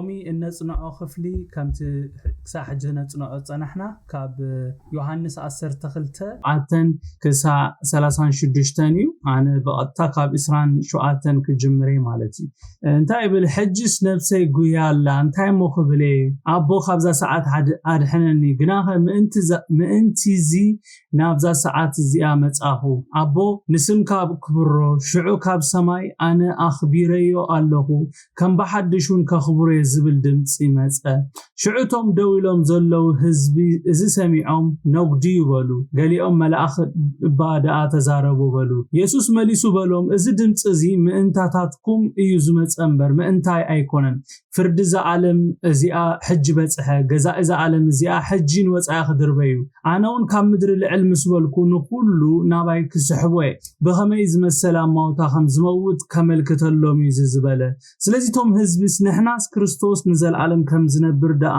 ሎሚ እነጽንዖ ክፍሊ ከምቲ ክሳዕ ሕጂ ነጽንዖ ዝጸናሕና ካብ ዮሃንስ ዓሰርተ ክልተ ኣተን ክሳዕ ሰላሳን ሽዱሽተን እዩ። ኣነ ብቐጥታ ካብ ዕስራን ሸውዓተን ክጅምር እየ ማለት እዩ። እንታይ ይብል? ሕጅስ ነብሰይ ጉያ ኣላ፣ እንታይ እሞ ክብል እየ? ኣቦ ካብዛ ሰዓት ሓድ-፣ ኣድሕነኒ፣ ግናኸ ምእንቲ ዛ-፣ ምእንቲ እዚ ናብዛ ሰዓት እዚኣ መጻኹ። ኣቦ ንስምካ ክብሮ፣ ሽዑ ካብ ሰማይ ኣነ ኣኽቢረዮ ኣለኹ፣ ከም ብሓድሽ እውን ከኽብሮ እየ ዝብል ድምጺ መጸ። ሽዑ እቶም ደው ኢሎም ዘለዉ ህዝቢ እዚ ሰሚዖም ነጉድዩ በሉ። ገሊኦም መልኣኽ እባ ደኣ ተዛረቡ በሉ። የሱስ መሊሱ በሎም፣ እዚ ድምጺ እዚ ምእንታታትኩም እዩ ዝመጸ እምበር ምእንታይ ኣይኮነን። ፍርዲ እዛ ዓለም እዚኣ ሕጂ በጽሐ። ገዛኢ እዛ ዓለም እዚኣ ሕጂ ንወጻኢ ክድርበዩ። ኣነ እውን ካብ ምድሪ ልዕል ምስ በልኩ ንኹሉ ናባይ ክስሕቦ እየ። ብኸመይ ዝመሰለ ኣማውታ ከም ዝመውት ከመልክተሎም እዩ እዚ ዝበለ። ስለዚ እቶም ህዝብስ ንሕናስ ክርስቶስ ንዘለኣለም ከም ዝነብር ደኣ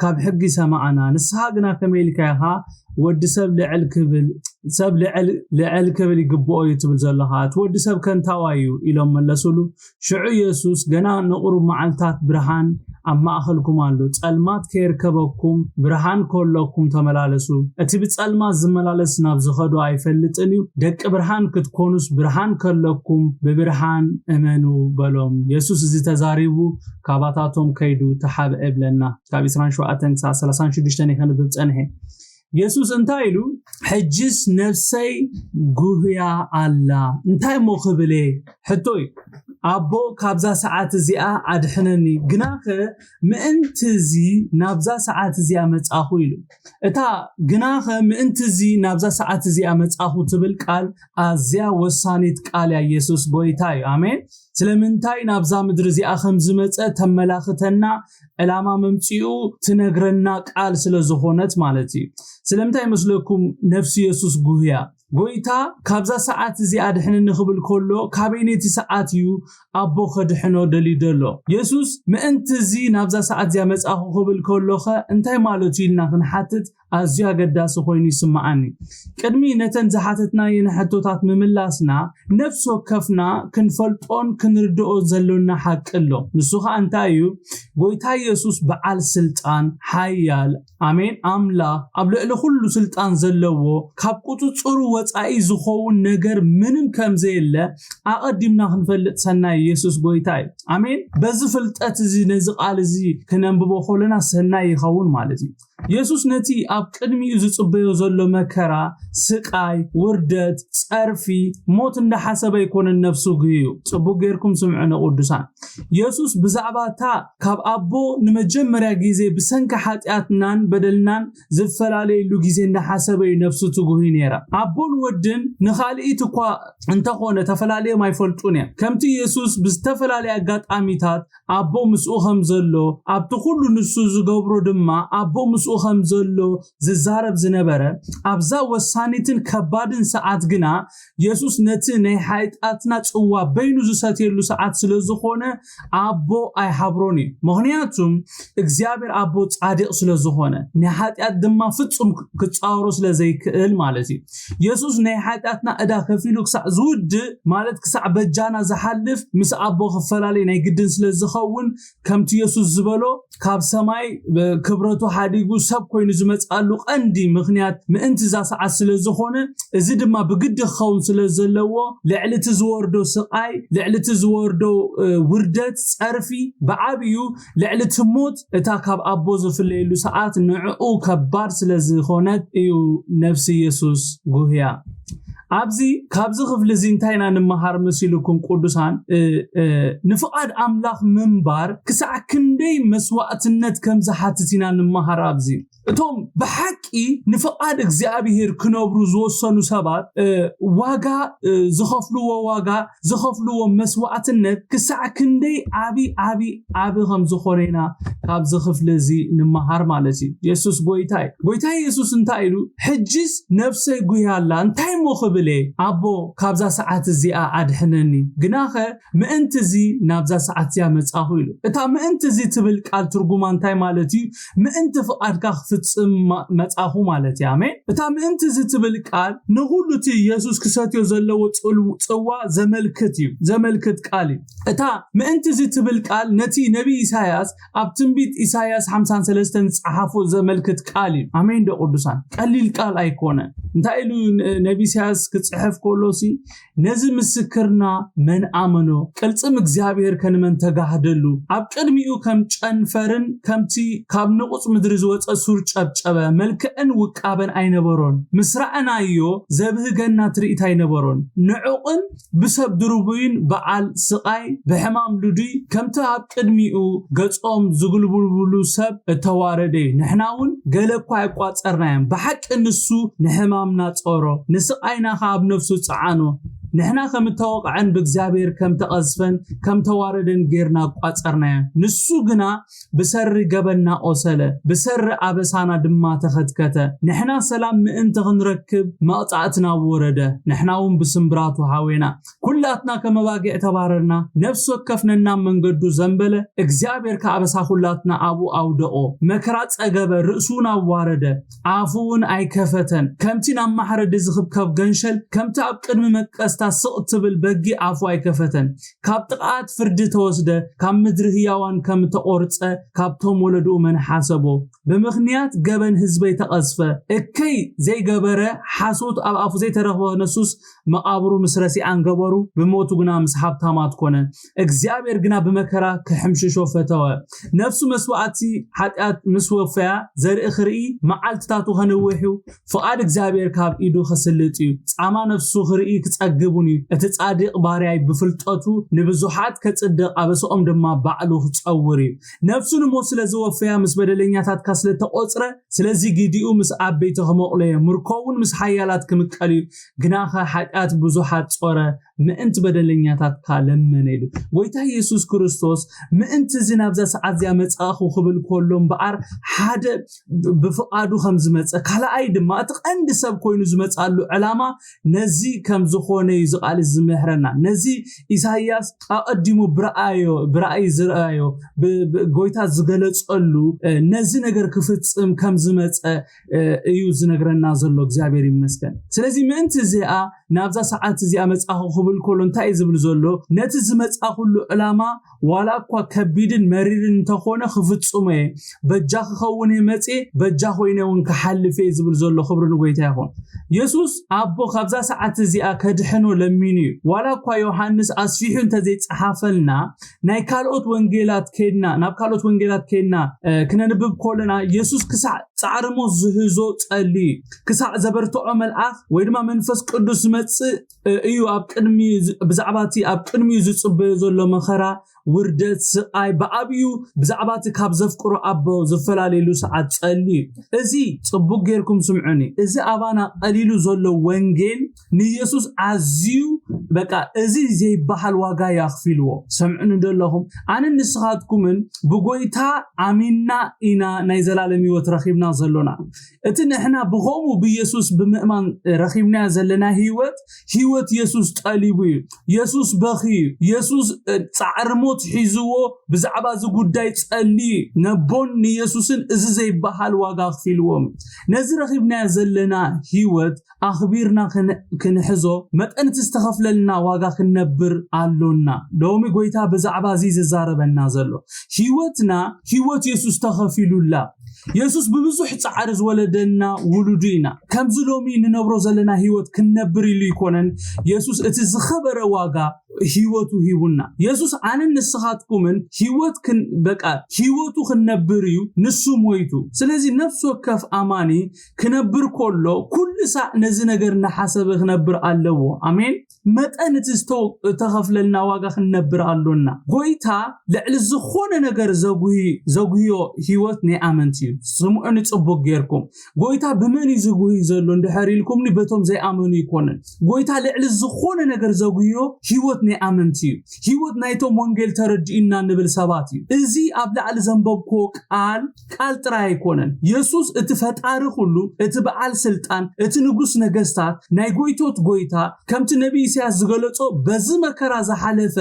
ካብ ሕጊ ሰማዕና። ንስኻ ግና ከመይ ኢልካ ኢኻ ወዲ ሰብ ልዕል ክብል፣ ሰብ ልዕል፣ ልዕል ክብል ይግብኦ እዩ ትብል ዘለኻ? እቲ ወዲ ሰብ ከ እንታዋይ እዩ? ኢሎም መለሱሉ። ሽዑ ኢየሱስ ገና ንቑሩብ መዓልታት ብርሃን ኣብ ማእከልኩም ኣሎ። ጸልማት ከየርከበኩም ብርሃን ከሎኩም ተመላለሱ። እቲ ብጸልማት ዝመላለስ ናብ ዝኸዶ ኣይፈልጥን እዩ። ደቂ ብርሃን ክትኮኑስ ብርሃን ከለኩም ብብርሃን እመኑ በሎም። የሱስ እዚ ተዛሪቡ ካባታቶም ከይዱ ተሓብአ ይብለና። ካብ ዕስራን ሸውዓተን ክሳብ ሰላሳን ሽዱሽተን እየ ከንብብ ጸንሐ። የሱስ እንታይ ኢሉ? ሕጅስ ነፍሰይ ጉህያ ኣላ። እንታይ እሞ ክብል እየ? ሕቶ እዩ። ኣቦ ካብዛ ሰዓት እዚኣ ኣድሕነኒ፣ ግናኸ ምእንቲ እዚ ናብዛ ሰዓት እዚኣ መጻኹ ኢሉ። እታ ግናኸ ምእንቲ እዚ ናብዛ ሰዓት እዚኣ መጻኹ ትብል ቃል ኣዝያ ወሳኒት ቃል እያ። ኢየሱስ ጎይታ እዩ። ኣሜን። ስለምንታይ ናብዛ ምድሪ እዚኣ ከም ዝመጸ ተመላኽተና፣ ዕላማ መምጽኡ ትነግረና ቃል ስለ ዝኾነት ማለት እዩ። ስለምንታይ ይመስለኩም ነፍሲ የሱስ ጉህያ? ጎይታ ካብዛ ሰዓት እዚኣ ኣድሕነኒ ክብል ከሎ ካበይነይቲ ሰዓት እዩ ኣቦ ከድሕኖ ደልዩ ዘሎ? የሱስ ምእንቲ እዚ ናብዛ ሰዓት እዚኣ መጻኹ ክብል ከሎኸ እንታይ ማለቱ ኢልና ክንሓትት ኣዝዩ ኣገዳሲ ኮይኑ ይስምዓኒ። ቅድሚ ነተን ዝሓተትናየን ሕቶታት ምምላስና፣ ነፍሲ ወከፍና ክንፈልጦን ክንርድኦ ዘሎና ሓቂ ኣሎ። ንሱ ኸኣ እንታይ እዩ? ጎይታ የሱስ በዓል ስልጣን፣ ሓያል፣ ኣሜን፣ ኣምላኽ፣ ኣብ ልዕሊ ኩሉ ስልጣን ዘለዎ፣ ካብ ቁጽጽሩ ወጻኢ ዝኸውን ነገር ምንም ከም ዘየለ ኣቐዲምና ክንፈልጥ ሰናይ። የሱስ ጎይታ እዩ። ኣሜን። በዚ ፍልጠት እዚ ነዚ ቃል እዚ ክነንብቦ ከለና ሰናይ ይኸውን ማለት እዩ። የሱስ ነቲ ኣብ ቅድሚኡ ዝጽበዮ ዘሎ መከራ፣ ስቓይ፣ ውርደት፣ ጸርፊ፣ ሞት እንዳሓሰበ ኣይኮነን ነፍሱ ግህዩ። ጽቡቕ ጌርኩም ስምዑ ንቅዱሳን። የሱስ ብዛዕባ እታ ካብ ኣቦ ንመጀመርያ ግዜ ብሰንኪ ሓጢኣትናን በደልናን ዝፈላለየሉ ግዜ እንዳሓሰበ እዩ ነፍሱ ትጉህይ ነይራ። ኣቦን ወድን ንኻልኢት እኳ እንተኾነ ተፈላለዮም ኣይፈልጡን እዮም። ከምቲ የሱስ ብዝተፈላለየ ኣጋጣሚታት ኣቦ ምስኡ ከም ዘሎ፣ ኣብቲ ኩሉ ንሱ ዝገብሮ ድማ ኣቦ ምስኡ ከም ዘሎ ዝዛረብ ዝነበረ፣ ኣብዛ ወሳኒትን ከባድን ሰዓት ግና የሱስ ነቲ ናይ ሓጢኣትና ጽዋ በይኑ ዝሰትየሉ ሰዓት ስለ ዝኾነ ኣቦ ኣይሓብሮን እዩ። ምኽንያቱ እግዚኣብሔር ኣቦ ጻድቕ ስለ ዝኾነ፣ ናይ ሓጢኣት ድማ ፍጹም ክጻወሮ ስለ ዘይክእል ማለት እዩ። የሱስ ናይ ሓጢኣትና ዕዳ ከፊሉ ክሳዕ ዝውድእ፣ ማለት ክሳዕ በጃና ዝሓልፍ፣ ምስ ኣቦ ክፈላለይ ናይ ግድን ስለ ዝኸውን፣ ከምቲ የሱስ ዝበሎ፣ ካብ ሰማይ ክብረቱ ሓዲጉ ሰብ ኮይኑ ዝመጽኣሉ ቀንዲ ምኽንያት ምእንቲ እዛ ሰዓት ስለ ዝኾነ፣ እዚ ድማ ብግዲ ክኸውን ስለ ዘለዎ፣ ልዕሊ እቲ ዝወርዶ ስቓይ፣ ልዕሊ እቲ ዝወርዶ፣ እ፣ ውርደት፣ ጸርፊ፣ ብዓብዩ ልዕሊ እቲ ሞት፣ እታ ካብ ኣቦ ዝፍለየሉ ሰዓት ንዕኡ ከባድ ስለ ዝኾነት እዩ ነፍሲ የሱስ ጉህያ። ኣብዚ፣ ካብዚ ክፍሊ እዚ እንታይ ኢና ንምሃር መሲልኩም ቅዱሳን? እ፣ እ፣ ንፍቓድ ኣምላኽ ምንባር ክሳዕ ክንደይ መስዋእትነት ከም ዝሓትት ኢና ንምሃር ኣብዚ። እቶም ብሓቂ ንፍቓድ እግዚኣብሔር ክነብሩ ዝወሰኑ ሰባት፣ እ፣ ዋጋ፣ እ፣ ዝኸፍልዎ ዋጋ፣ ዝኸፍልዎ መስዋእትነት ክሳዕ ክንደይ ዓቢ፣ ዓቢ፣ ዓቢ ከም ዝኾነ ኢና ካብዚ ክፍሊ እዚ ንምሃር ማለት እዩ። የሱስ ጎይታ እዩ። ጎይታ የሱስ እንታይ ኢሉ? "ሕጅስ ነፍሰይ ጉያ ኣላ፣ እንታይ እሞ ክብል እየ? ኣቦ ካብዛ ሰዓት እዚኣ ኣድሕነኒ፣ ግናኸ ምእንቲ እዚ ናብዛ ሰዓት እዚኣ መጻኹ" ኢሉ። እታ ምእንቲ እዚ ትብል ቃል ትርጉማ እንታይ ማለት እዩ? ምእንቲ ፍቓድካ ክፍጽም ማ- መጻኹ ማለት እዩ። ኣሜን። እታ ምእንቲ እዚ ትብል ቃል ንኹሉ እቲ የሱስ ክሰትዮ ዘለዎ ጽል- ጽዋ ዘመልክት እዩ፣ ዘመልክት ቃል እዩ። እታ ምእንቲ እዚ ትብል ቃል ነቲ ነቢ ኢሳያስ ኣብ ትንቢት ኢሳያስ ሓምሳን ሰለስተን ዝጸሓፎ ዘመልክት ቃል እዩ። ኣሜን ዶ ቅዱሳን? ቀሊል ቃል ኣይኮነን። እንታይ ኢሉ ን- ነቢ ኢሳያስ ክጽሕፍ ከሎ ሲ ነዚ ምስክርና መን ኣመኖ? ቅልጽም እግዚኣብሔር ከንመን ተጋህደሉ? ኣብ ቅድሚኡ ከም ጨንፈርን ከምቲ ካብ ንቑጽ ምድሪ ዝወጸ ሱር ጨብጨበ። መልክዕን ውቃበን ኣይነበሮን። ምስ ረኣናዮ ዘብህገና ትርኢት ኣይነበሮን። ንዑቕን ብሰብ ድርቡይን በዓል ስቓይ ብሕማም ልዱይ ከምቲ ኣብ ቅድሚኡ ገጾም ዝጉልብሉ ሰብ እተዋረደ እዩ። ንሕና እውን ገለ እኳ ኣይቋጸርናዮም። ብሓቂ ንሱ ንሕማምና ጾሮ፣ ንስቓይና ኸኣ ኣብ ነፍሱ ጸዓኖ። ንሕና ከም እተወቕዐን ብእግዚኣብሔር ከም ተቐዝፈን ከም ተዋረደን ጌርና ኣቋጸርናዮ። ንሱ ግና ብሰሪ ገበንና ቆሰለ፣ ብሰሪ ኣበሳና ድማ ተኸትከተ። ንሕና ሰላም ምእንቲ ክንረክብ መቕጻዕትና ወረደ፣ ንሕና እውን ብስምብራቱ ሃዌና። ኩላትና ከም ኣባጊዕ ተባረርና፣ ነፍሲ ወከፍ ነናብ መንገዱ ዘንበለ። እግዚኣብሔር ከኣ ኣበሳ ኩላትና ኣብኡ ኣውደቖ። መከራ ጸገበ፣ ርእሱ እውን ኣዋረደ፣ ኣፉ እውን ኣይከፈተን። ከምቲ ናብ ማሕረዲ ዝኽብከብ ገንሸል፣ ከምቲ ኣብ ቅድሚ መቀስታ ስቕ ትብል በጊዕ ኣፉ ኣይከፈተን። ካብ ጥቕኣት ፍርዲ ተወስደ፣ ካብ ምድሪ ህያዋን ከም ተቖርጸ ካብቶም ወለድኡ መን ሓሰቦ? ብምኽንያት ገበን ህዝበይ ተቐዝፈ። እከይ ዘይገበረ ሓሶት ኣብ ኣፉ ዘይተረኽበ ነሱስ መቓብሩ ምስ ረሲኣን ገበሩ፣ ብሞቱ ግና ምስ ሃብታማት ኮነ። እግዚኣብሔር ግና ብመከራ ክሕምሽሾ ፈተወ። ነፍሱ መስዋዕቲ ሓጢኣት ምስ ወፈያ ዘርኢ ክርኢ መዓልትታቱ ከንውሕ እዩ። ፍቓድ እግዚኣብሔር ካብ ኢዱ ክስልጥ እዩ። ጻማ ነፍሱ ክርኢ ክጸግብ እውን እዩ። እቲ ጻድቕ ባርያይ ብፍልጠቱ ንብዙሓት ከጽድቕ ኣበስኦም ድማ ባዕሉ ክጸውር እዩ። ነፍሱ ንሞት ስለ ዝወፈያ ምስ በደለኛታትካ ስለ ተቖጽረ ስለዚ ግዲኡ ምስ ዓበይቲ ክመቕሎ እየ። ምርኮ እውን ምስ ሓያላት ክምቀል እዩ። ግናኸ ሓጢኣት ብዙሓት ጾረ ምእንቲ በደለኛታትካ ለመነ ኢሉ። ጎይታ ኢየሱስ ክርስቶስ ምእንቲ እዚ ናብዛ ሰዓት እዚኣ መጻእኹ ክብል ከሎ እምበኣር ሓደ ብ- ብፍቓዱ ከም ዝመጸ ካልኣይ ድማ እቲ ቀንዲ ሰብ ኮይኑ ዝመጻሉ ዕላማ ነዚ ከም ዝኾነ እዩ እዚ ቃል እዚ ዝምህረና። ነዚ ኢሳይያስ ኣቐዲሙ ብረኣዮ ብራእይ ዝረኣዮ ብ- ብ- ጎይታ ዝገለጸሉ እ፣ ነዚ ነገር ክፍጽም ከም ዝመጸ እ፣ እዩ ዝነግረና ዘሎ። እግዚኣብሔር ይመስገን። ስለዚ ምእንቲ እዚኣ ናብዛ ሰዓት እዚኣ መጻኹ ክብል ከሎ እንታይ እዩ ዝብል ዘሎ? ነቲ ዝመጻኹሉ ዕላማ ዋላ እኳ ከቢድን መሪርን እንተኾነ ክፍጽሞ እየ። በጃ ክኸውን እየ መጽየ፣ በጃ ኮይነ እውን ክሓልፍ እየ ዝብል ዘሎ። ክብሪ ንጎይታ ይኹን። የሱስ ኣቦ ካብዛ ሰዓት እዚኣ ከድሕኖ ለሚኑ እዩ። ዋላ እኳ ዮሃንስ ኣስፊሑ እንተዘይጸሓፈልና ናይ ካልኦት ወንጌላት ከድና ናብ ካልኦት ወንጌላት ከድና እ፣ ክነንብብ ከለና የሱስ ክሳዕ ጻዕሪ ሞት ዝህዞ ጸሊ ክሳዕ ዘበርትዖ መልኣኽ ወይ ድማ መንፈስ ቅዱስ ዝመጽእ እ፣ እዩ ኣብ ቅድሚ ብዛዕባ እቲ ኣብ ቅድሚኡ ዝጽበዮ ዘሎ መኸራ ውርደት ስቓይ ብዓብዩ ብዛዕባ እቲ ካብ ዘፍቅሮ ኣቦ ዝፈላለየሉ ሰዓት ጸሊ እዩ። እዚ ጽቡቅ ጌርኩም ስምዑኒ። እዚ ኣባና ቀሊሉ ዘሎ ወንጌል ንየሱስ ኣዝዩ በቃ እዚ ዘይበሃል ዋጋ እዩ ኣኽፊልዎ። ሰምዑኒ ደለኹም? ኣነ ንስኻትኩምን ብጎይታ ኣሚንና ኢና ናይ ዘላለም ህይወት ረኺብና ዘሎና። እቲ ንሕና ብኸምኡ ብየሱስ ብምእማን ረኺብናዮ ዘለና ህይወት ህይወት የሱስ ጠሊቡ እዩ። የሱስ በኺ እዩ። የሱስ እ፣ ጻዕሪ ሞት ሒዝዎ ብዛዕባ እዚ ጉዳይ ጸሊ ነቦን ንየሱስን እዚ ዘይበሃል ዋጋ ኣኽፊልዎም። ነዚ ረኺብናዮ ዘለና ህይወት ኣኽቢርና ክን- ክንሕዞ መጠን እቲ ዝተኸፍለልና ዋጋ ክንነብር ኣሎና። ሎሚ ጎይታ ብዛዕባ እዚ ዝዛረበና ዘሎ ህይወትና ህይወት የሱስ ተኸፊሉላ። የሱስ ብብዙሕ ጻዕሪ ዝወለደና ውሉዱ ኢና። ከምዚ ሎሚ ንነብሮ ዘለና ህይወት ክንነብር ኢሉ ይኮነን። የሱስ እቲ ዝኸበረ ዋጋ ህይወቱ ሂቡና። የሱስ ኣነን ንስኻትኩምን ህይወት ክን በቃ ህይወቱ ክንነብር እዩ ንሱ ሞይቱ። ስለዚ ነፍሲ ወከፍ ኣማኒ ክነብር ከሎ ኩሉ ሳዕ ነዚ ነገር እናሓሰበ ክነብር ኣለዎ። ኣሜን። መጠን እቲ ዝተው- እተኸፍለልና ዋጋ ክንነብር ኣሎና። ጎይታ ልዕሊ ዝኾነ ነገር ዘጉሂ- ዘጉህዮ ህይወት ናይ ኣመንቲ እዩ። ስምዑኒ ጽቡቅ ጌርኩም። ጎይታ ብመን እዩ ዝጉሂ ዘሎ እንድሕር ኢልኩምኒ በቶም ዘይኣመኑ ይኮንን። ጎይታ ልዕሊ ዝኾነ ነገር ዘጉህዮ ህይወት ናይ ኣመንቲ እዩ። ህይወት ናይቶም ወንጌል ተረዲኡና ንብል ሰባት እዩ። እዚ ኣብ ላዕሊ ዘንበብክዎ ቃል ቃል ጥራይ ኣይኮነን። የሱስ እቲ ፈጣሪ ኩሉ፣ እቲ በዓል ስልጣን፣ እቲ ንጉስ ነገስታት፣ ናይ ጎይቶት ጎይታ፣ ከምቲ ነቢ ኢሳያስ ዝገለጾ በዚ መከራ ዝሓለፈ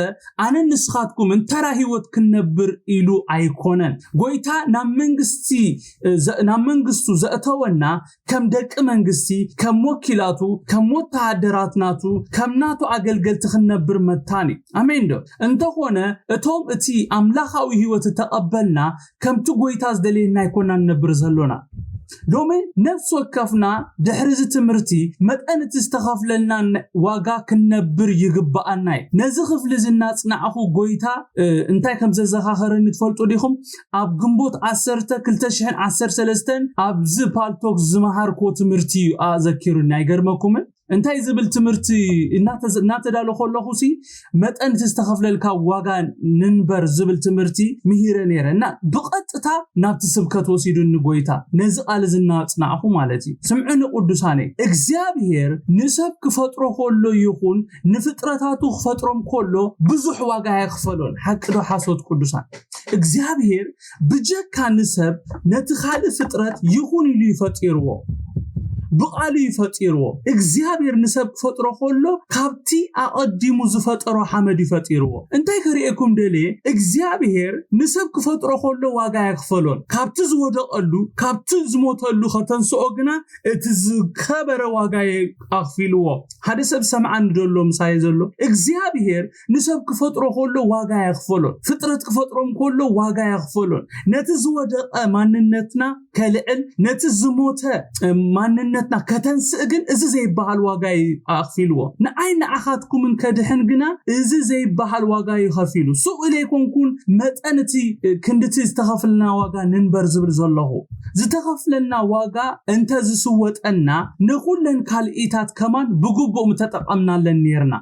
ኣነን ንስኻትኩምን ተራ ህይወት ክንነብር ኢሉ ኣይኮነን። ጎይታ ናብ መንግስቲ ናብ መንግስቱ ዘእተወና ከም ደቂ መንግስቲ፣ ከም ወኪላቱ፣ ከም ወተሃደራት ናቱ፣ ከም ናቱ ኣገልገልቲ ክንነብር መታን እዩ። ኣሜን ዶ? እንተኾነ እቶም እቲ ኣምላኻዊ ህይወት እተቐበልና ከምቲ ጎይታ ዝደለየና ኣይኮና ንነብር ዘሎና። ሎሚ ነፍሲ ወከፍና ድሕሪ እዚ ትምህርቲ መጠን እቲ ዝተኸፍለልና ዋጋ ክንነብር ይግብኣና እዩ። ነዚ ክፍሊ እዚ እናጽናዕኹ ጎይታ እንታይ ከም ዘዘኻኸረኒ ትፈልጡ ዲኹም? ኣብ ግንቦት ዓሰርተ ክልተ ሽሕን ዓሰርተ ሰለስተን ኣብዚ ፓልቶክ ዝመሃርኮ ትምህርቲ እዩ ኣዘኪሩኒ። ኣይገርመኩምን? እንታይ ዝብል ትምህርቲ እናተዳሎ ከለኹ ሲ መጠን እቲ ዝተኸፍለልካ ዋጋ ንንበር ዝብል ትምህርቲ ምሂረ ነይረ እና ብቐጥታ ናብቲ ስብከት ወሲዱኒ ጎይታ። ነዚ ቃል እዚ እናጽናዕኹ ማለት እዩ። ስምዑኒ ቅዱሳነይ፣ እግዚኣብሔር ንሰብ ክፈጥሮ ከሎ ይኹን ንፍጥረታቱ ክፈጥሮም ከሎ ብዙሕ ዋጋ የኽፈሎን። ሓቂ ዶ ሓሶት ቅዱሳን? እግዚኣብሔር ብጀካ ንሰብ ነቲ ካልእ ፍጥረት ይኹን ኢሉ ይፈጢርዎ። ብቓሉ ይፈጢርዎ። እግዚኣብሔር ንሰብ ክፈጥሮ ከሎ ካብቲ ኣቐዲሙ ዝፈጠሮ ሓመድ ይፈጢርዎ። እንታይ ከርእየኩም ደልየ? እግዚኣብሔር ንሰብ ክፈጥሮ ከሎ ዋጋ የኽፈሎን። ካብቲ ዝወደቐሉ፣ ካብቲ ዝሞተሉ ከተንስኦ ግና እቲ ዝከበረ ዋጋ ኣኽፊልዎ። ሓደ ሰብ ሰምዓኒ ደሎ ምሳየ ዘሎ እግዚኣብሔር ንሰብ ክፈጥሮ ከሎ ዋጋ የኽፈሎን። ፍጥረት ክፈጥሮም ከሎ ዋጋ የኽፈሎን። ነቲ ዝወደቐ ማንነትና ከልዕል፣ ነቲ ዝሞተ ማንነትና ከተንስእ ግን እዚ ዘይበሃል ዋጋ ኣኽፊልዎ። ንኣይ ንዓኻትኩምን ከድሕን ግና እዚ ዘይበሃል ዋጋ ይኸፊሉ። ሱቕ ኢለ ኣይኮንኩን መጠን እቲ ክንድቲ ዝተኸፍልና ዋጋ ንንበር ዝብል ዘለኹ። ዝተኸፍለና ዋጋ እንተ ዝስወጠና ንኹለን ካልኢታት ከማን ብግቡእ ምተጠቐምናለን ነርና።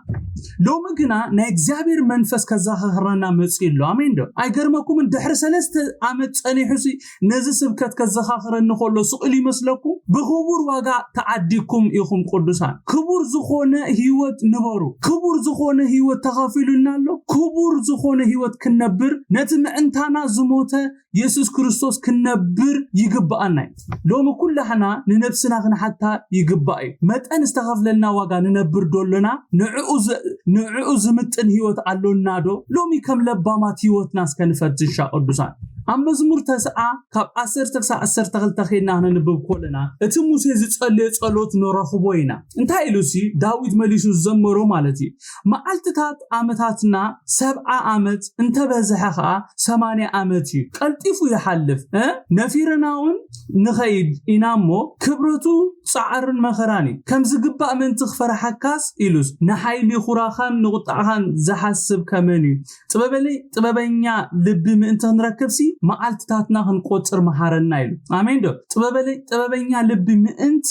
ሎሚ ግና ናይ እግዚኣብሔር መንፈስ ከዘኻኽረና መጺኡ ኣሎ። ኣሜን ዶ? ኣይገርመኩምን? ድሕሪ ሰለስተ ዓመት ጸኒሑ ሲ ነዚ ስብከት ከዘኻኽረኒ ከሎ ስቕ ኢሉ ይመስለኩም? ብኽቡር ዋጋ ተዓዲግኩም ኢኹም ቅዱሳን። ክቡር ዝኾነ ህይወት ንበሩ። ክቡር ዝኾነ ህይወት ተኸፊሉና ኣሎ። ክቡር ዝኾነ ህይወት ክንነብር ነቲ ምዕንታና ዝሞተ የሱስ ክርስቶስ ክንነብር ይግብኣና እዩ። ሎሚ ኩላህና ንነብስና ክንሓታ ይግባእ እዩ። መጠን ዝተኸፍለልና ዋጋ ንነብር ዶ ኣለና? ንዕኡ ዝ-፣ ንዕኡ ዝምጥን ህይወት ኣሎና ዶ? ሎሚ ከም ለባማት ህይወትና እስከ ንፈትሻ ቅዱሳን። ኣብ መዝሙር ተስዓ ካብ ዓሰርተ ክሳብ ዓሰርተ ክልተ ኸይድና ክነንብብ ከለና እቲ ሙሴ ዝጸለዮ ጸሎት ንረኽቦ ኢና። እንታይ ኢሉ ሲ ዳዊት መሊሱ ዝዘመሮ ማለት እዩ? መዓልትታት ዓመታትና ሰብዓ ዓመት እንተበዝሐ ኸዓ ሰማንያ ዓመት እዩ። ቀልጢፉ ይሓልፍ። እ? ነፊርና እውን ንኸይድ ኢና እሞ ክብረቱ ጻዕርን መኸራን እዩ። ከም ዝግባእ ምእንቲ ክፈርሓካስ ኢሉስ ንሓይሊ ኹራኻን ንቁጣዕኻን ዝሓስብ ከመን እዩ? ጥበበለይ-፣ ጥበበኛ ልቢ ምእንቲ ክንረክብሲ መዓልትታትና ክንቆጽር መሃረና ኢሉ። ኣሜን ዶ? ጥበበለይ-፣ ጥበበኛ ልቢ ምእንቲ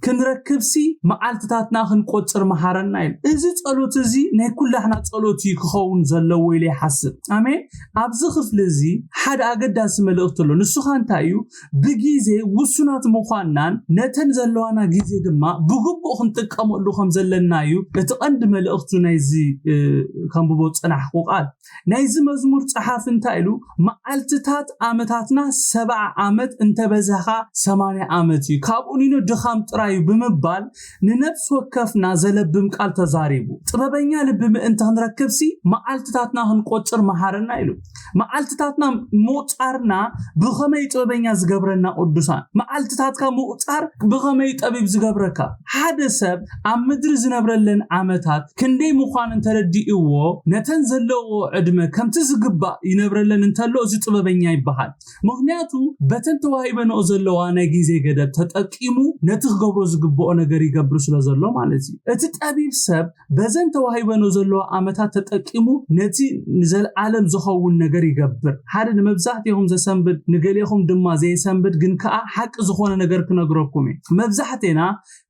ክንረክብሲ መዓልትታትና ክንቆጽር መሃረና ኢሉ። እዚ ጸሎት እዚ ናይ ኩላህና ጸሎት እዩ ክኸውን ዘለዎ ኢለ ይሓስብ። ኣሜን። ኣብዚ ክፍሊ እዚ ሓደ ኣገዳሲ መልእኽቲ ኣሎ። ንሱ ኸ እንታይ እዩ? ብግዜ ውሱናት ምዃንናን ነተን ዘለዋና ግዜ ድማ ብግቡእ ክንጥቀመሉ ከም ዘለና እዩ እቲ ቀንዲ መልእኽቱ ናይዚ፣ እ፣ ከንብቦ ዝጸናሕኩ ቃል። ናይዚ መዝሙር ጸሓፊ እንታይ ኢሉ? መዓልትታት ዓመታትና ሰብዓ ዓመት እንተበዝሐ ሰማንያ ዓመት እዩ። ካብኡ ኒኖ ድኻም ጥራይ እዩ ብምባል ንነፍሲ ወከፍና ዘለብም ቃል ተዛሪቡ። ጥበበኛ ልቢ ምእንቲ ክንረክብሲ መዓልትታትና ክንቆጽር መሃረና ኢሉ። መዓልትታትና ምቑጻርና ብኸመይ ጥበበኛ ዝገብረና ቅዱሳን? መዓልትታትካ ምቑጻር ብኸመይ ጠቢብ ዝገብረካ? ሓደ ሰብ ኣብ ምድሪ ዝነብረለን ዓመታት ክንደይ ምዃነን ተረዲእዎ፣ ነተን ዘለዎ ዕድመ ከምቲ ዝግባእ ይነብረለን እንተሎ፣ እዚ ጥበበኛ ይበሃል። ምኽንያቱ፣ በተን ተዋሂበንኦ ዘለዋ ናይ ግዜ ገደብ ተጠቂሙ፣ ነቲ ክገብሮ ዝግብኦ ነገር ይገብር ስለ ዘሎ ማለት እዩ። እቲ ጠቢብ ሰብ፣ በዘን ተዋሂበንኦ ዘለዋ ዓመታት ተጠቂሙ፣ ነቲ ንዘለዓለም ዝኸውን ነገር ይገብር። ሓደ ንመብዛሕትኹም ዘሰንብድ፣ ንገሌኹም ድማ ዘየሰንብድ፣ ግን ከኣ ሓቂ ዝኾነ ነገር ክነግረኩም እየ። መብዛሕቴና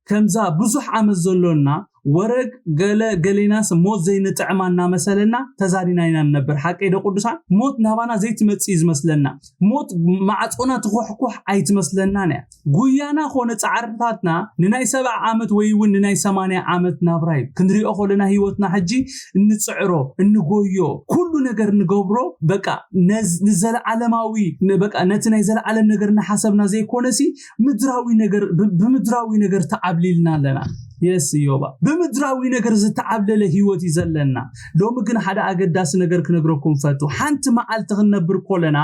ከምዛ ብዙሕ ዓመት ዘሎና፣ ወረግ ገለ ገሌናስ ሞት ዘይንጥዕማ እናመሰለና ተዛኒና ኢና ንነብር። ሓቀይ ዶ ቅዱሳን? ሞት ናባና ዘይትመጽእ እዩ ዝመስለና። ሞት ማዕጾና ትኾሕኩሕ ኣይትመስለናን እያ። ጉያና ኾነ ጻዕርታትና ንናይ ሰብዓ ዓመት ወይ እውን ንናይ ሰማንያ ዓመት ናብራ እዩ። ክንሪኦ ከለና ህይወትና ሕጂ እንጽዕሮ፣ እንጎዮ፣ ኩሉ ነገር እንገብሮ በቃ ነዝ-፣ ንዘለዓለማዊ፣ ን-፣ በቃ ነቲ ናይ ዘለዓለም ነገር እናሓሰብና ዘይኮነሲ ምድራዊ ነገር፣ ብ-፣ ብምድራዊ ነገር ተዓብሊልና ኣለና። የስ እዮባ። ብምድራዊ ነገር ዝተዓብለለ ህይወት እዩ ዘለና። ሎሚ ግን ሓደ ኣገዳሲ ነገር ክነግረኩም ፈቱ። ሓንቲ መዓልቲ ክንነብር ኮለና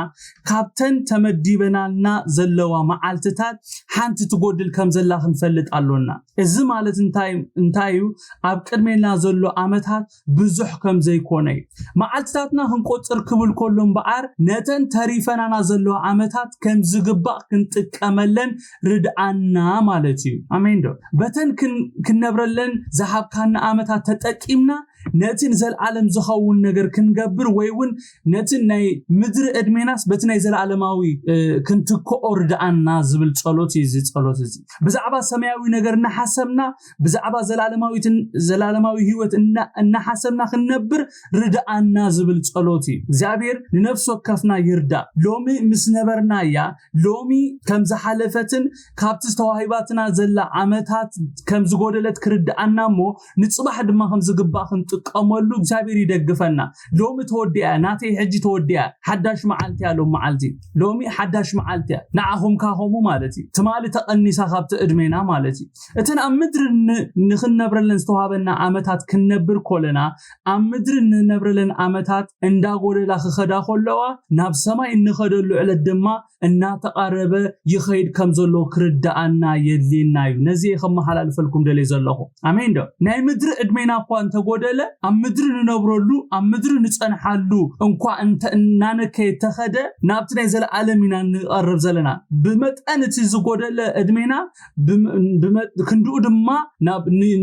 ካብተን ተመዲበናልና ዘለዋ መዓልትታት ሓንቲ ትጎድል ከም ዘላ ክንፈልጥ ኣሎና። እዚ ማለት እንታይ እንታይ እዩ? ኣብ ቅድሜና ዘሎ ዓመታት ብዙሕ ከም ዘይኮነ እዩ። መዓልትታትና ክንቆጽር ክብል ከሎ እምበኣር ነተን ተሪፈናና ዘለዋ ዓመታት ከም ዝግባእ ክንጥቀመለን ርድኣና ማለት እዩ። ኣሜን ዶ? በተን ክን- ክንነብረለን ዝሃብካና ዓመታት ተጠቂምና ነቲ ንዘለኣለም ዝኸውን ነገር ክንገብር ወይ እውን ነቲ ናይ ምድሪ ዕድሜናስ በቲ ናይ ዘለኣለማዊ ክንትክኦ ርድኣና ዝብል ጸሎት እዩ። እዚ ጸሎት እዚ ብዛዕባ ሰማያዊ ነገር እናሓሰብና ብዛዕባ ዘላለማዊ ህይወት እናሓሰብና ክንነብር ርድኣና ዝብል ጸሎት እዩ። እግዚኣብሔር ንነፍሲ ወከፍና ይርዳእ። ሎሚ ምስ ነበርናያ ሎሚ ከም ዝሓለፈትን ካብቲ ዝተዋሂባትና ዘላ ዓመታት ከም ዝጎደለት ክርድኣና እሞ ንፅባሕ ድማ ከም ዝግባእ ክንጥቀመሉ እግዚኣብሔር ይደግፈና። ሎሚ ተወዲኣ ናተይ ሕጂ ተወዲኣ ሓዳሽ መዓልቲ እያ። ሎም መዓልቲ ሎሚ ሓዳሽ መዓልቲ እያ። ንዓኹም ካኸሙ ማለት እዩ። ትማሊ ተቐኒሳ ካብቲ ዕድሜና ማለት እዩ። እተን ኣብ ምድሪ ንኽንነብረለን ዝተዋሃበና ዓመታት ክንነብር ኮለና ኣብ ምድሪ ንነብረለን ዓመታት እንዳጎደላ ክኸዳ ከለዋ ናብ ሰማይ እንኸደሉ ዕለት ድማ እናተቓረበ ይኸይድ ከም ዘሎ ክርድኣና የድልየና እዩ። ነዚ እየ ከመሓላልፈልኩም ደልየ ዘለኹ። ኣሜን ዶ? ናይ ምድሪ ዕድሜና እኳ እንተጎደለ ኣብ ምድሪ ንነብረሉ ኣብ ምድሪ ንጸንሓሉ እንኳ እናነከየ ተኸደ ናብቲ ናይ ዘለኣለም ኢና ንቐርብ ዘለና። ብመጠን እቲ ዝጎደለ ዕድሜና ክንድኡ ድማ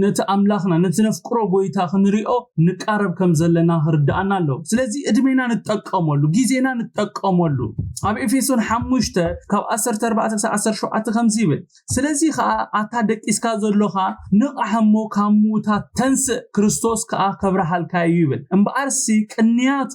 ነቲ ኣምላኽና ነቲ ነፍቅሮ ጎይታ ክንሪኦ ንቃረብ ከም ዘለና ክርድኣና ኣለዎ። ስለዚ ዕድሜና ንጠቀመሉ፣ ግዜና ንጠቀመሉ። ኣብ ኤፌሶን ሓሙሽተ ካብ ዓሰርተ ኣርባዕተ ክሳብ ዓሰርተ ሸውዓተ ከምዚ ይብል፣ ስለዚ ኸዓ ኣታ ደቂስካ ዘሎኻ ንቕሕ እሞ ካብ ምዉታት ተንስእ፣ ክርስቶስ ከኣ ከብርሃልካ እዩ ይብል። እምበኣርሲ ቅንያቱ